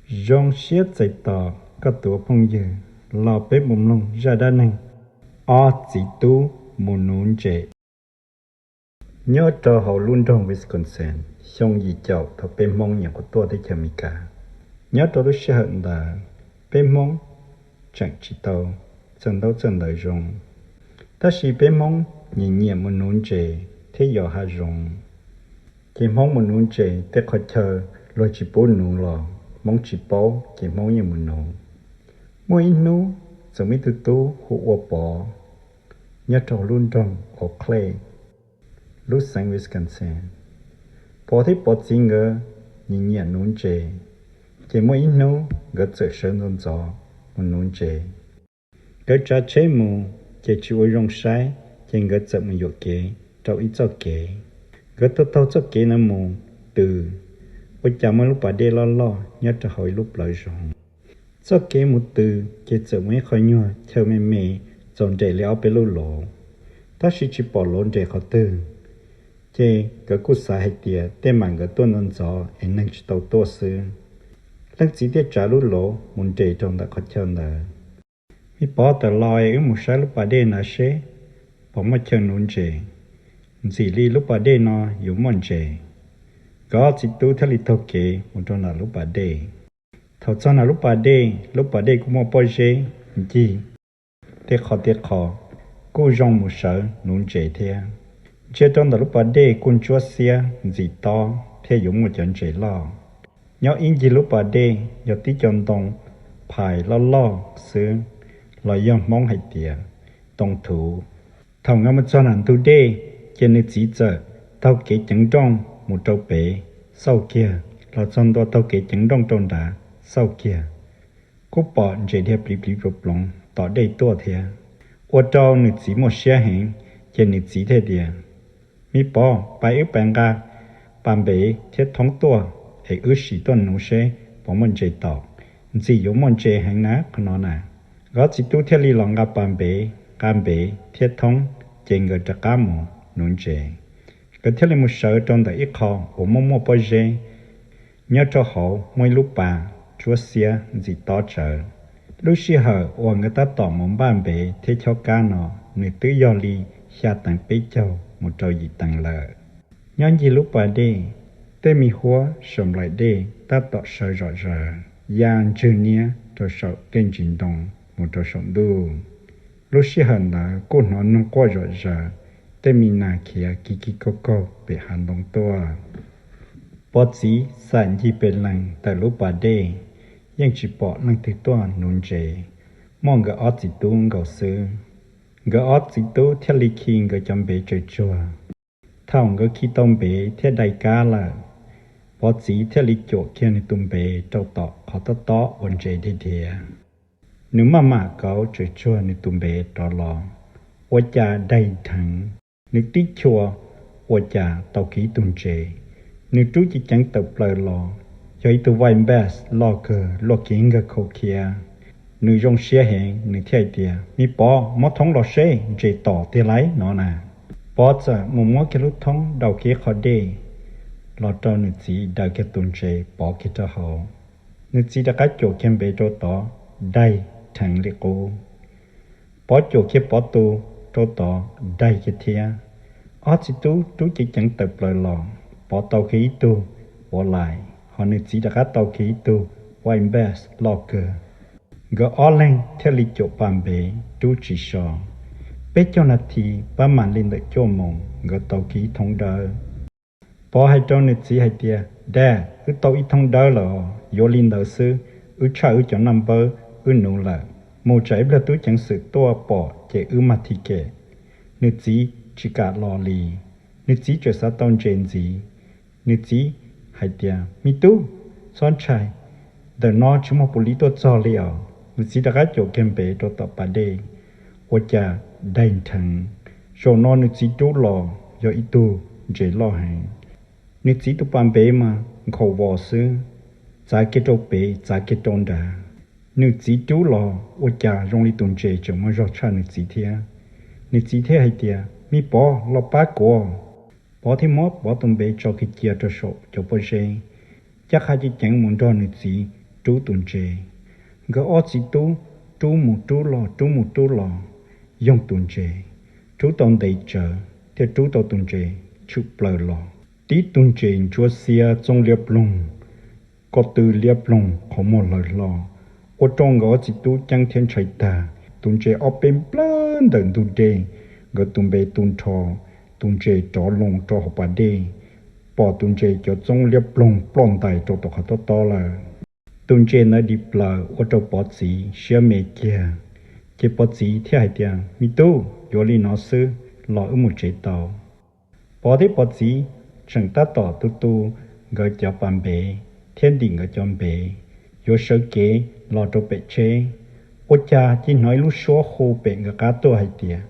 Zoo siab txais tos koj tus ua phooj ywg los peb mus mloog zaj dab neeg ob txiv tub mus nuv ntses. Nyob rau hauv lub nroog Wisconsin, xyoo yim caum thaum peb Hmoob nyuam qhuav tuaj teb chaws Amelikas, nyob rau lub sij hawm ntawd peb Hmoob tseem tsis tau txawj ntaub txawj ntawv zoo, tab sis peb Hmoob nyiam nyiam mus nuv ntses thiab yos hav zoov. Ces Hmoob mus nuv ntses tej qhov chaw luag tsis pub nuv los Hmoob tsis paub ces Hmoob yeej mus nuv. Muaj ib hnub txawm muaj ib tug tub hu ua Pov nyob rau lub nroog Eau Clay, lub xeev Wisconsin. Pov thiab Pov txiv nkawd nyiam nyiam nuv ntses, ces muaj ib hnub nkawd txawm sawv ntxov ntxov mus nuv ntses. Nkawd tsav tsheb mus ces tsis ua zoo saib, ces nkawd txawm mus yuam kev rau ib txoj kev. Nkawd taug taug txoj kev ntawd mus tws, ua cas muaj lub pas dej loj loj nyob rau hauv ib lub plawv zoov. Txoj kev mus tws ces txawm muaj ib qho nyuag chaw me me txaus nres li ob peb lub lauv, tab sis tsis pom lauv nres qhov twg. Ces nkawd kuj xav hais tias tej mam nkawd tuaj ntxov ntxov es neeg tsis tau tuaj xwb. Leej txiv thiaj tsav lub lauv mus nres rau ntawm qhov chaw ntawd. Me Pov, tawm los es wb mus saib lub pas dej ntawd seb puas muaj chaw nuv ntses. Ntxim li lub pas dej no yuav muaj ntses. Nkawd ob txiv tub thiaj li taug kev mus rau ntawm lub pas dej. Thaum txog ntawm lub pas dej, lub pas dej kuj muaj pob zeb ncig tej qho tej qho, kuj zoo mus sawv nuv ntses thiab. Ntsia rau ntawm lub pas dej kuj ntsuab xiab ntxim tob thiab yuav muaj cov ntses loj. Nyob ib ncig lub pas dej yog tib co ntoo phais loj loj xwb, los yog Hmoob hais tias ntoo thuv. Thaum nkawd mus txog nram ntug dej, ces nws txiv txawm taug kev ceev nrooj mus rau pem xauj kiag, los txog ntua taug kev ceev nrooj rau nrad xauj kiag, kuj pom ntses dhia pliv pliv ploov ploov tom dej tuaj thiab. Ua rau nws txiv muaj siab heev, ces nws txiv thiaj tias, Me Pov, pab wb pab nqa pas npev thiab thoob tuaj es wb sim tuaj nuv seb puas muaj ntses tom. Ntxim yuav muaj ntses heev na qhov no na. Nkawd ob txiv tub thiaj li los nqa pas npev, nqa npev thiab thoob, ces nkawd rov qab mus nuv ntses. Nkawd thiaj li mus sawv rau ntawm ib qho uas muaj muaj pob zeb. Nyob rau hauv muaj ib lub pas ntsuab xiab ntxim tob tsawv. Lub sij hawm uas nkawd tab tom mus npaj npev thiab chob kab no, nws twb yog li xya teev peb caug mus rau yim teev lawm. Nyob ncig lub pas dej, tej me huab saum nplaim dej tab tom sawv zom zaws ya ntswg niab rau saum tej ntsis ntoo mus rau saum ntuj. Lub sij hawm ntawd kuj hnov noog quaj zom zaws, tej me nas khiav kiv kiv kaug kaug pem hav ntoo tuaj. Pov txiv xam ncig pes lees ntawm lub pas dej, yeej tsis pom leej twg tuaj nuv ntses, muaj nkawd ob txiv tub nkaus xwb. Nkawd ob txiv tub thiaj li khi nkawd cov npev tsaws tsuag. Thaum nkawd khi tau npev thiab dai kab lawm, Pov txiv thiaj li cuam kiag nws tus npev rau tom qhov tob tob uas ntses dhia dhia. Nws maj mam kauv tsaws tsuag nws tus npev rov los, ua cas daig dheev. Nws tib chua, ua cas tau kiag ib tug ntses. Nws rub ceev ceev tawm plaws los, yog ib tug white bass loj kawg luaj kiv nkawg khau khiab. Nws zoo siab heev, nws thiaj hais tias, Me Pov, muab thoob los seb ntses tom tiag lauj no na. Pov txawm mus muab kiag lub thoob daus kiag qhov dej los rau nws txiv daws kiag tus ntses pov kiag rau hauv. Nws txiv rov qab cuam kiag npev rau tod, daig dheev li qub. Pov cuam kiag Pov tus rau tod, daig kiag thiab. Ob txiv tub rub ceev ceev tawm plaws los, Pov tau kiag ib tug walleye, ho nws txiv rov qab tau kiag ib tug white bass loj kawg. Nkawd ob leeg thiaj li cuam pas npev rub tsis so. Peb caug nas this pab mam li ntawm cuaj moos nkawd tau kiag ib thoob dawb. Pov hais rau nws txiv hais tias, Dad, wb tau ib thoob dawb lawm os, yuav li ntawd xwb, wb tshaj wb cov naj npawb wb nuv lawm. Mus tsam ib pliag tub ceev xwm tuaj pom ces wb mag thi kem. Nws txiv tsis kam los li. Nws txiv tseem xav tau ntses ntxiv. Nws txiv hais tias, Me tub, txhob ntshai, ntawm no tsis muaj pus lis tuaj txog li os. Nws txiv rov qab cuam kiag npev rau tom pas dej, ua cas daig dheev. Zaum no nws txiv rub los yog ib tug ntses loj heev. Nws txiv tus pas npev mas nkhaus vos xwb, txav kiag rau pem txav kiag rau nrad. Nws txiv rub los ua cas zoo li tus ntses tseem muaj zog tshaj nws txiv thiab. Nws txiv thiaj hais tias, Me Pov, los pab kuv. Pov thiaj muab Pov tus npev tso kiag cia rau saum cov pob zeb, ncaj qha ceev ceev mus nrog nws txiv rub tus ntses. Nkawd ob txiv tub rub mus rub los rub mus rub los, yoog tus ntses, rub tau ntev tsawv thiaj rub tau tus ntses tshwm plaws los. Tib tug ntses ntsuab xiab txooj liab ploog, ko tw liab ploog, qhov muag hlawv hlo, ua rau nkawd ob txiv tub ceeb thiab ntshai tag. Tus ntses ob peb nplawg ntawm ntug dej, nkawd tus npe tu nrho, tus ntses rov loo rau hauv pas dej, pom tus ntses cov txooj liab ploog ploj ntais rau tom qhov tob tob lawm. Tus ntses ntawd dim plaws ua rau Pov txiv siab me kiag, ces Pov txiv thiaj hais tias, Me tub, yuav li no xwb los wb mus tsev tau. Pov thiab Pov txiv tseem tab tom tu tu nkawd cov pas npev thiab ntim nkawd cov npev, yuav sawv kev los rau pem tsheb, ua cas cia hnov ib lub suab hu pem nkawd qab tuaj hais tias,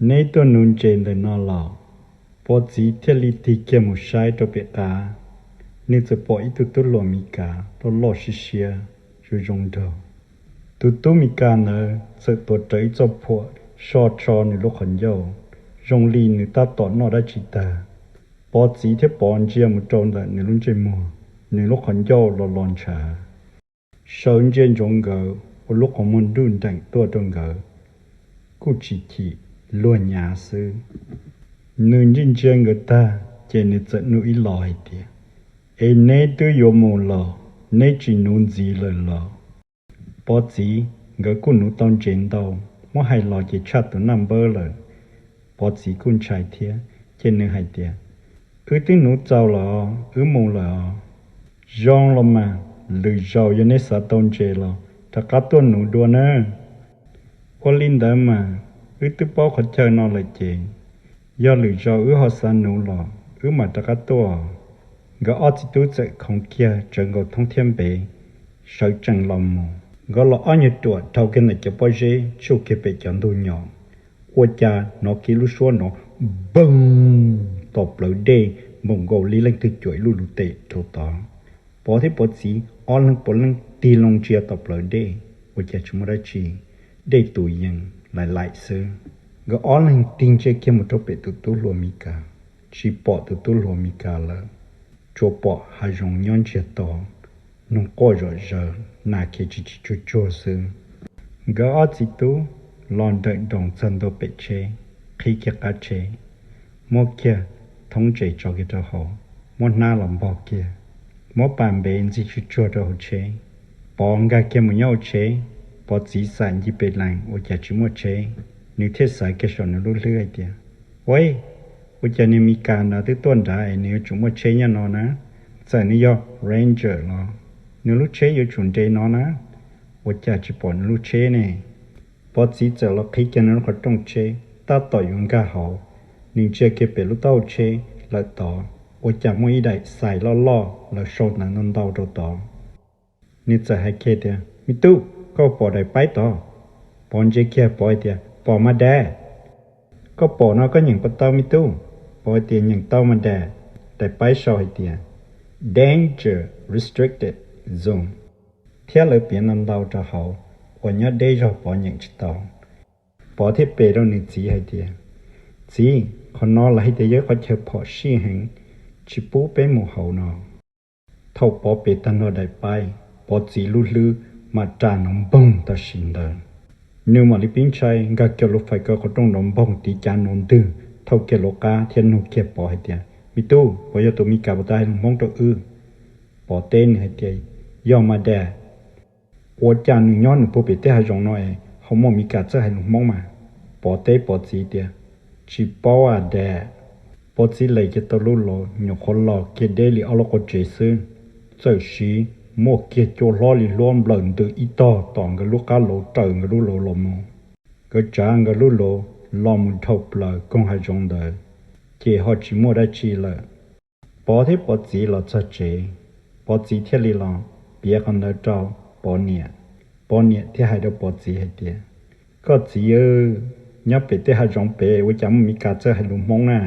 Neb tuaj nuv ntses ntawm no los? Pov txiv thiaj li tig kiag mus saib rau pem qab, nws txawm pom ib tug tub hluas Mis Kas loj loj siab siab, zoo zoo nraug. Tus tub Mis Kas ntawd txawm tuav rawv ib txoj phuam so so nws lub qhov ncauj, zoo li nws tab tom noj dab tsi tag. Pov txiv thiab Pov ntsia mus rau ntawm nws lub ntsej muag, nws lub qhov ncauj los los ntshav, sawv ntsia ntsoov nkawd ua lub qhov muag nruj nreem tuaj rau nkawd, kuj tsis chim, luag nyav xwb. Nws ntsia ntsia nkawd tag ces nws txawm nug ib los hais tias, Es neb twb yuav mus los, neb tsis nuv ntxiv lawm los? Pov txiv, nkawd kuj nuv tau ntses ntau, muab hais los ces tshaj tus naj npawb lawm. Pov txiv kuj ntshai thiab, ces nws hais tias, Wb twb nuv txaus los, wb mus lawm os. Zoo los mas, lwm zaus yog neb xav tau ntses los rov qab tuaj nuv dua nawb. Ua li ntawd mas, wb twb paub qhov chaw no lawm ces, yog lwm zaus wb ho xav nuv los wb mam rov qab tuaj. Nkawd ob txiv tub txawm khoov kiag tsawv nkaus thoob thiab npev, sawv tsees los mus. Nkawd los ob nyuag ruam dhau kiag ntawm cov pob zeb tsuj kiag pem cov ntug nyom, ua cas hnov kiag lub suab nrov npoog tom plawv dej, npaum nkaus li leej twg cuam ib lub lus tes rau tod. Pov thiab Pov txiv ob leeg puav leej tig loo ntsia tom plawv dej, ua cas tsis muaj dab tsi, dej tus yees laim laim xwb. Nkawd ob leeg tig ntsia kiag mus rau pem tus tub hluas Mis Kas, tsis pom tus tub hluas Mis Kas lawm, tsuas pom hav zoov nyob ntsiag to, noog quaj zom zaws, nas khiav tsis tsis tsuag tsuag xwb. Nkawd ob txiv tub los nrawm nroos txog ntua pem tsheb, qhib kiag qab tsheb, muab kiag thoob ntses tso kiag rau hauv, muab hnab los npog kiag, muab pas npev ntxig tsuag tsuag rau hauv tsheb. Pov nkag kiag mus nyob hauv tsheb, Pov txiv xam ncig pes lees ua cas tsis muaj tsheb, nws thiaj xav kiag saum nws lub hlwb hais tias, Ua, ua cas niag Mis Kas ntawd twb tuaj nrad es nws yuav tsum muaj tsheb nyob no na? Txawm nws yog Ranger los nws lub tsheb yuav tsum nres no na, ua cas tsis pom nws lub tsheb ne? Pov txiv txawm los qhib kiag nws lub qhov rooj tsheb tab tom yuav nkag hauv, nws ntsia kiag pem lub taub hau tsheb lawm tod, ua cas muaj ib daim xais loj loj lawv sau ntawv ntau ntau rau tod. Nws txawm hais kiag tias, Me tub, koj pom daim paib tod? Pov ntsia kiag Pov hais tias, Pom mas dad. Koj pom no koj nyeem puas tau me tub? Pov hais tias, Nyeem tau mas dad. Daim paib sau hais tias, Danger Restricted Zone, thiab lawv piav ntau ntau rau hauv uas nyob deb zog Pov nyeem tsis tau. Pov thiaj pe rau nws txiv hais tias, Txiv, qhov no lawv hais tias yog ib qhov chaw phom sij heev, tsis pub peb mus hauv no. Thaum Pov pe tag nrho daim paib, Pov txiv lub hlwb mam ras nrov npoog tam sim ntawd. Nws mam li pib ntshai, nkag kiag lub fais kaw qhov rooj nrov npoog tiv cav nuv ntwg thauj kiag lub qab thiab nug kiag Pov hais tias, Me tub, puas yog tus Mis Kas puas tau hais lus Hmoob rau wb? Pov teb nws hais tias, Yog mas dad. Ua cas nws nyob nws puag pem tej hav zoov no es ho muaj Mis Kas txawj hais lus Hmoob mas? Pov teb Pov txiv tias, Tsis paub as dad. Pov txiv lees kiag tau lub lauv, nyuam qhuav los kiag deb li ob lub qhov tsev xwb, txawm siv muaj kiag cua hlob li hlob nplawm ntws ib tog tom nkawd lub qab lauv raws nkawd lub lauv los mus. Nkawd tsav nkawd lub lauv los mus dhau plaws koog hav zoov ntawd, ces ho tsis muaj dab tsi lawm. Pov thiab Pov txiv los txog tsev, Pov txiv thiaj li los piav qhov ntawd rau Pov niam. Pov niam thiaj hais rau Pov txiv hais tias, Koj txiv, nyob pem tej hav zoov pem ua cas muaj Mis Kas txawj hais lus Hmoob na?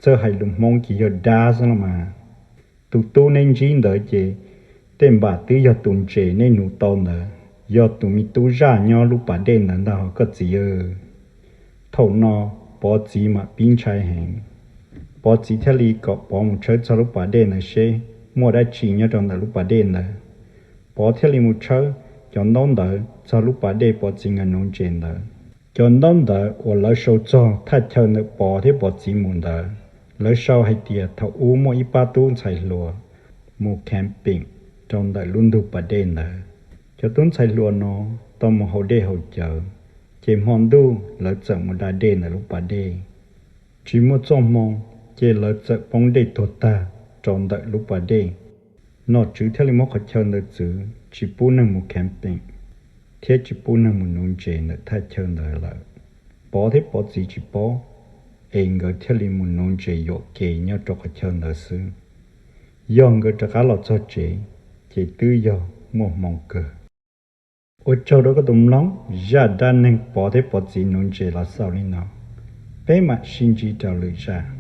Txawj hais lus Hmoob ces yog dab xwb los mas. Tus tub neb ntsib ntawd ces tej npam twb yog tus ntses neb nuv tau ntawd, yog tus me tub zaj nyob lub pas dej ntawd ntag hos koj txiv. Thaum no Pov txiv mam pib ntshai heev. Pov txiv thiaj li kom Pov mus tshawb txog lub pas dej ntawd seb muaj dab tsi nyob rau ntawm lub pas dej ntawd. Pov thiaj li mus tshawb cov ntaub ntawv txog lub pas dej Pov txiv nkawd nuv ntses ntawd. Cov ntaub ntawv uas lawv sau txog thaj chaw ntawm Pov thiab Pov txiv mus ntawd, lawv sau hais tias thaum ub muaj ib pab tub ntxhais hluas mus camping rau ntawm lub ntug pas dej ntawd. Cov tub ntxhais hluas no tau mus haus dej haus cawv, ces hmo ntuj lawv txawm mus da dej ntawm lub pas dej. Tsis muaj txoj hmoo, ces lawv txawm poob dej tuag tag rau ntawm lub pas dej. Nom tswv thiaj li muab qhov chaw ntawd txwv tsis pub neeg mus camping thiab tsis pub neeg mus nuv ntses ntawm thaj chaw ntawd lawm. Pov thiab Pov txiv tsis paub, es nkawd thiaj li mus nuv ntses yuam kev nyob rau qhov chaw ntawd xwb. Yog nkawd rov qab los txog tsev, ces twb yog muaj hmoo kawg. Ua tsaug rau koj tus mloog, zaj dab neeg Pov thiab Pov txiv nuv ntses los xaus li no. Peb mam sib ntsib rau lwm zaj.